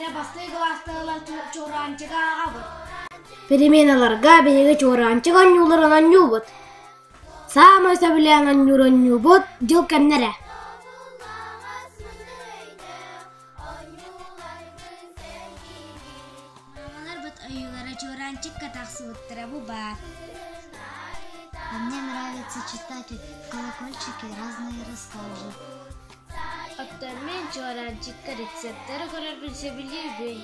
Биһиги бастакы кылаастарылар чуораанчыгы ааҕабыт. Переменаларга биһиги чуораанчык оонньууларын оонньуубут. Саамай сөбүлээн оонньуур оонньуубут дьыл кэмнэрэ. Мамаларбыт ойуулара чуораанчыкка тахсыбыттара бу баар. А мне нравится читать колокольчики разные рассказы. Оттон мин чуораанчыкка рецептары көрөрбүн сөбүлүүбүн,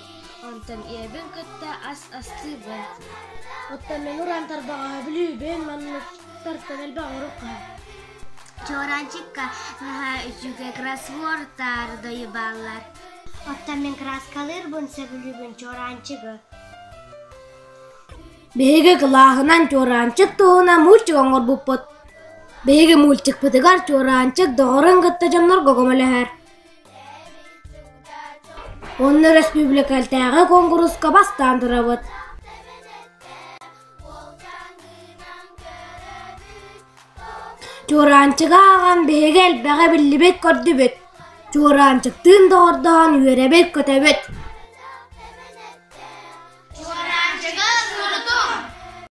онтон ийэбин кытта ас астыыбын. Оттон мин уран тарбаҕа сөбүлүүбүн, манныктартан элбэх оҥорук хаһар. Чуораанчыкка наһаа үчүгэй кроссвордтар дойубааллар. Оттон мин краскалыырбын сөбүлүүбүн чуораанчыгы. Биһиги кылааһынан чуораанчык туһунан мультик оҥорбуппут. Биһиги мультикпытыгар чуораанчык доҕорун кытта дьоннорго көмөлөһөр. Онно өрөспүүбүлүкэтээҕи куонкуруска бастаан турабыт. Чуораанчыгы ааҕан биһиги элбэҕи биллибит-көрдүбүт. Чуораанчыктыын доҕордоһон үөрэбит-көтөбүт.